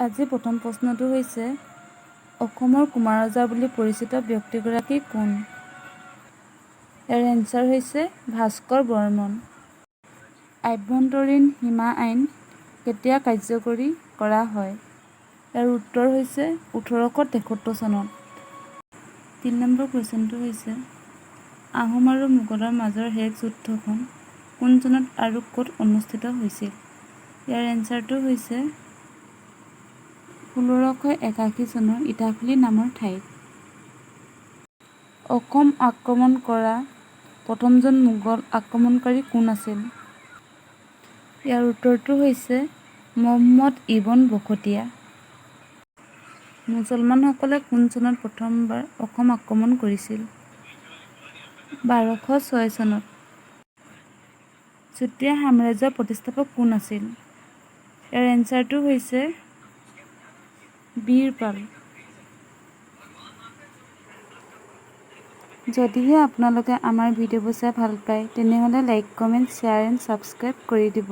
আজি প্ৰথম প্ৰশ্নটো হৈছে, অসমৰ কুমাৰ ৰজা বুলি পৰিচিত ব্যক্তিগৰাকী কোন? ইয়াৰ এনচাৰ হৈছে ভাস্কৰ বৰ্মন। আভ্যন্তৰীণ সীমা আইন কেতিয়া কাৰ্যকৰী কৰা হয়? ইয়াৰ উত্তৰ হৈছে 1873 চনত। 3 নম্বৰ কুৱেশ্যনটো হৈছে, আহোম আৰু মোগলৰ মাজৰ শেষ যুদ্ধখন কোন চনত আৰু ক'ত অনুষ্ঠিত হৈছিল? ইয়াৰ এনচাৰটো হৈছে 1681 চনৰ ইটাখুলি নামৰ ঠাইত। অসম আক্ৰমণ কৰা প্ৰথমজন মোগল আক্ৰমণকাৰী কোন আছিল? ইয়াৰ উত্তৰটো হৈছে মহম্মদ ইবন বখতিয়া। মুছলমানসকলে কোন চনত প্ৰথমবাৰ অসম আক্ৰমণ কৰিছিল? 1206 চনত। চুতীয়া সাম্ৰাজ্যৰ প্ৰতিষ্ঠাপক কোন আছিল? ইয়াৰ এনচাৰটো হৈছে বীৰপাল। যদিহে আপোনালোকে আমাৰ ভিডিঅ'বোৰ চাই ভাল পায়, তেনেহ'লে like, comment, share and subscribe কৰি দিব।